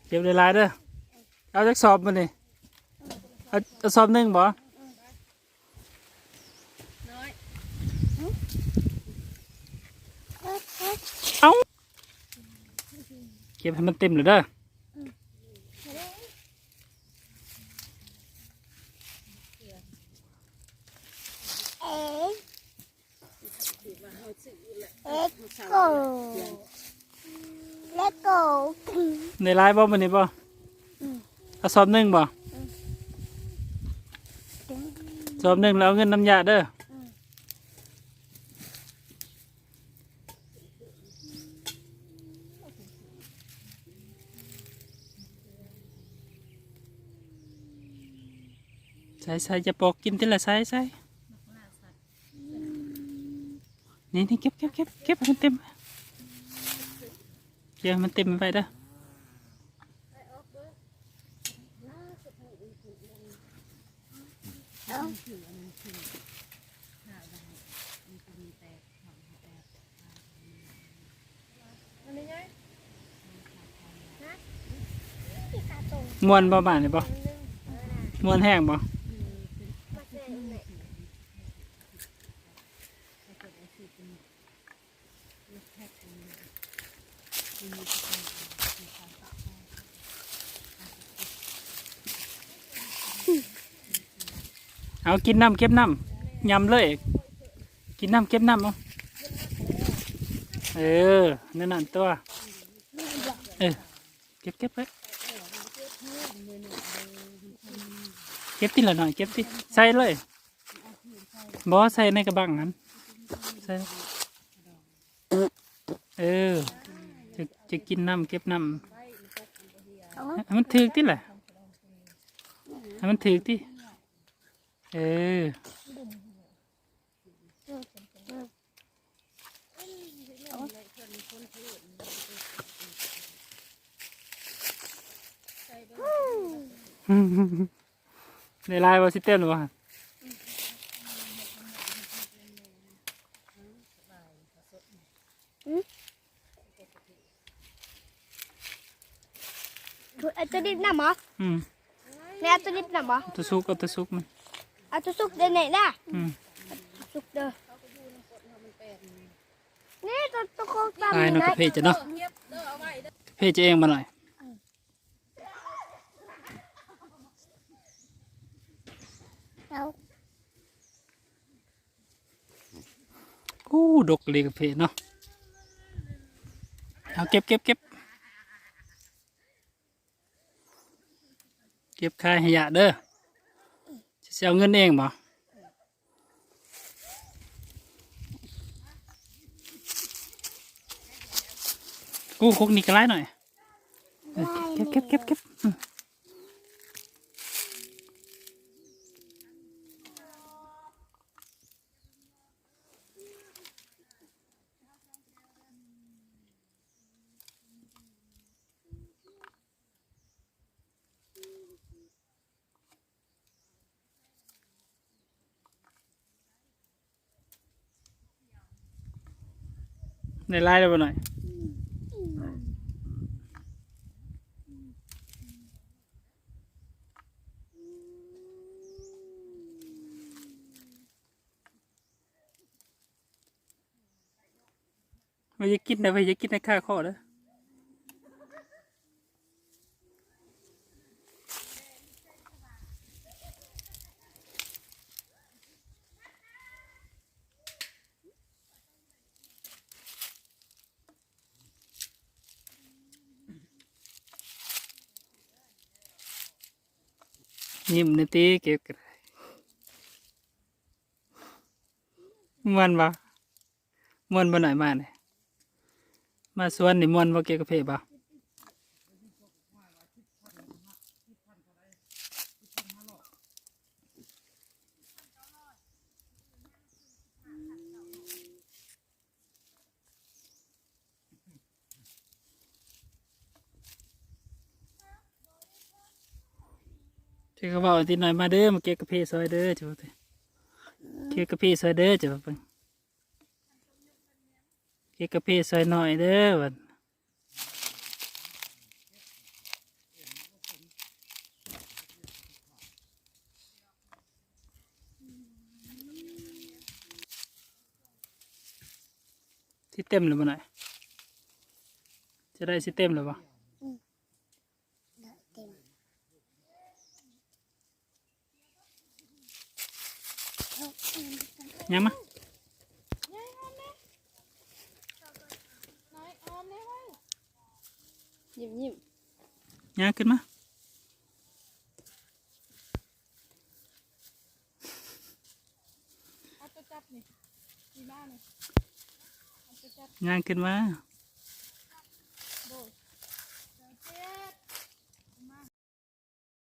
ເກັບຫຼາຍໆເດີ. ເອົາຈັກສອບມື້ນີ້? ເອົາ ເອົາສອບໜຶ່ງບໍ່? ເອົາ ເກັບໃຫ້ມັນເຕັມເລີຍເດີ. ເອັດໂກ ເລັດໂກ ໄດ້ຫຼາຍບໍ່ມື້ນີ້ບໍ່? ອືມ ເອົາສອບໜຶ່ງບໍ່? ອືມ ສອບໜຶ່ງແລ້ວເອົາເງິນນຳຍາເດີ. ອືມ ໃສ່ ໃສ່ ຢ່າປອກ ກິນຕິລະ ໃສ່ ໃສ່. ນີ້ ນີ້ ເກັບ ເກັບ ເກັບ ເກັບໃຫ້ມັນເຕັມ ເກັບໃຫ້ມັນເຕັມໄວ້ເດີ. ມ່ວນບໍ່ ບ້ານນີ້ບໍ່? ມ່ວນແຮງບໍ່? ເອົາ ກິນນ້ຳ ເກັບນ້ຳ ຍຳເລີຍ. ກິນນ້ຳ ເກັບນ້ຳ ເອົາ. ເອີ ນັ້ນ ນັ້ນຕົວະ. ເອີ ເກັບ ເກັບໄວ້ ເກັບຕິລະໜ້ອຍ ເກັບຕິ ໃສ່ເລີຍ. ບໍ່ ໃສ່ໃນກະບັງຫັ້ນ ໃສ່. ເອີ ຈະ ຈະກິນນ້ຳ ເກັບນ້ຳ ໃຫ້ມັນຖືກຕິລະ ໃຫ້ມັນຖືກຕິ. ເອີ ໄດ້ຫຼາຍບໍ່? ຊິເຕັມແລ້ວບໍ່? ເອົາຕົວດິບນຳບໍ່? ອືມ ແມ່ເອົາຕົວດິບນຳບໍ່? ເອົາຕົວສຸກ ເອົາຕົວສຸກມັນ ເອົາຕົວສຸກເດີນີ້ນະ. ອືມ ເອົາຕົວສຸກເດີ ນີ້ຕົວ ຕົວໂຄກຕຳ ອ້າຍເນາະ ນີ້ນະ ກາເຟຈະເນາະ ກາເຟຈະເອງມາໜ້ອຍ. ເອົາ ໂອ້ ດົກເລີຍກາເຟເນາະ. ເອົາ ເກັບ ເກັບ ເກັບ ເກັບຂາຍໃຫ້ຍາເດີ. ຊິເອົາເງິນເອງບໍ່? ໂອ້ ຄົກນີ້ກະຫຼາຍໜ້ອຍ. ເອີ ເກັບ ເກັບ ເກັບ ເກັບ ອືມ. ໄດ້ຫຼາຍແລ້ວບໍ່ໜ້ອຍ? ວ່າຢ່າກິນເດີ ວ່າຢ່າກິນໃນຄາຄໍເດີ. ຍິ້ມແດ່ຕິ ເກັບກະໄດ້. ມ່ວນບໍ່? ມ່ວນບໍ່ໜ້ອຍມານີ້? ມາສວນນີ້ມ່ວນບໍ່? ເກັບກາເຟບໍ່? ເຈົ້າກະເວົ້າຕິໜ້ອຍ ມາເດີ ມາເກັບກາເຟຊ່ອຍເດີ ເຈົ້າວ່າຕິ ເກັບກາເຟຊ່ອຍເດີ ເຈົ້າວ່າເບິ່ງ ເກັບກາເຟຊ່ອຍໜ້ອຍເດີ ວ່າ. ຊິເຕັມແລ້ວບໍ່ນ້ອຍ? ຈະໄດ້ຊິເຕັມແລ້ວບໍ່? ອືມ ເຕັມ. ຍ່າງມາ ຍິ້ມໆ ຍ່າງຂຶ້ນມາ ເອົາຕົວຈັບນີ້ ຍ່າງຂຶ້ນມາ.